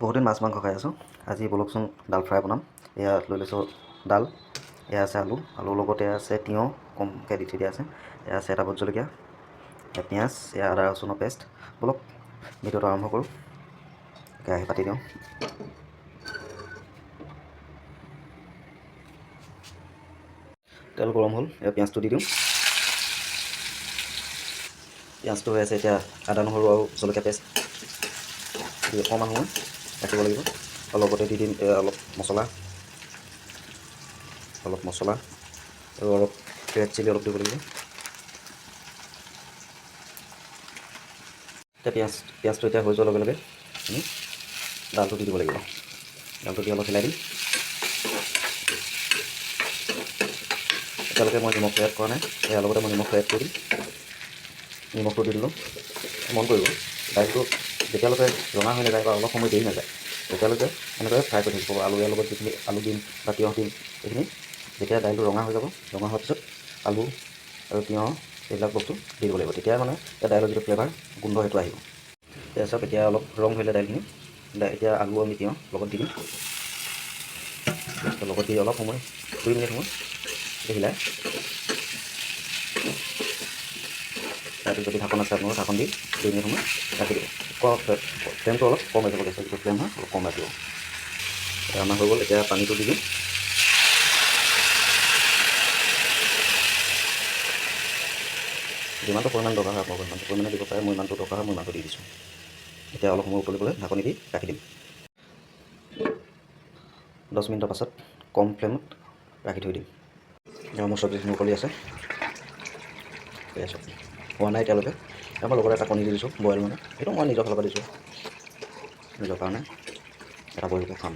বহুত দিন মাছ মাংস খাই আছোঁ। আজি ব'লকচোন, দাল ফ্ৰাই বনাম। এয়া লৈ লৈছোঁ দাল, এয়া আছে আলু, আলুৰ লগতে আছে তিয়ঁহ কমকৈ দি থৈ দিয়া আছে, এয়া আছে এটা ভোট জলকীয়া, এয়া পিঁয়াজ, এয়া আদা ৰচুনৰ পেষ্ট। ব'লক, ভিডিঅ'টো আৰম্ভ কৰোঁ। কেৰাহী পাতি দিওঁ। তেল গৰম হ'ল, এয়া পিঁয়াজটো দি দিওঁ। পিঁয়াজটো হৈ আছে, এতিয়া আদা, নহৰু আৰু জলকীয়া পেষ্ট দি অকণমান সময় ৰাখিব লাগিব আৰু লগতে দি দিম অলপ মছলা, অলপ মছলা আৰু অলপ ৰেড চিলি অলপ দিব লাগিব। এতিয়া পিঁয়াজটো এতিয়া হৈ যোৱাৰ লগে লগে আমি দালটো দি দিব লাগিব। দালটো দি অলপ হিলাই দিম। এতিয়ালৈকে মই নিমখটো এড কৰা নাই। ইয়াৰ লগতে মই নিমখটো এড কৰি দিম। নিমখটো দি দিলোঁ। মন কৰিব, দাইলটো যেতিয়ালৈকে ৰঙা হৈ নাযায় বা অলপ সময় দেৰি নাযায়, তেতিয়ালৈকে এনেকৈ ফ্ৰাই কৰি থাকিব। আলু ইয়াৰ লগত যিখিনি আলু দিম বা তিয়ঁহ দিম, এইখিনি যেতিয়া দাইলটো ৰঙা হৈ যাব, ৰঙা হোৱাৰ পিছত আলু আৰু তিয়ঁহ এইবিলাক বস্তু দি দিব লাগিব। তেতিয়া মানে এই দাইলৰ যিটো ফ্লেভাৰ, গোন্ধ, সেইটো আহিব। এতিয়া চাওক, এতিয়া অলপ ৰং ধৰিলে দাইলখিনি। এতিয়া আলু আমি তিয়ঁহ লগত দি দিম। লগত দি অলপ সময়, 2 মিনিট সময় হিলাই, তাৰপিছত যদি ঢাকন আছে আপোনালোকৰ, ঢাকন দি 2 মিনিট সময় ৰাখি দিব। ফ্লেমটো অলপ কম ৰাখিব, গেছৰ যিটো ফ্লেম হয় অলপ কম ৰাখিব। এতিয়া আমাৰ হৈ গ'ল। এতিয়া পানীটো দি দিম। যিমানটো পৰিমাণ দৰকাৰ হয়, আপোনালোকৰ সিমানটো পৰিমাণে দিব পাৰে। মই ইমানটো দৰকাৰ হয়, মই ইমানটো দি দিছোঁ। এতিয়া অলপ সময় উতলিবলৈ ঢাকনি দি ৰাখি দিম। 10 মিনিটৰ পাছত কম ফ্লেমত ৰাখি থৈ দিম। এতিয়া মোৰ চব্জিখিনি উতলি আছে। এয়া চাওক, হোৱা নাই এতিয়ালৈকে। মই লগতে এটা কণী দি দিছোঁ বইল, মানে এইটো মই নিজৰ ফালৰ পৰা দিছোঁ, নিজৰ কাৰণে এটা বইল কৰি খাম।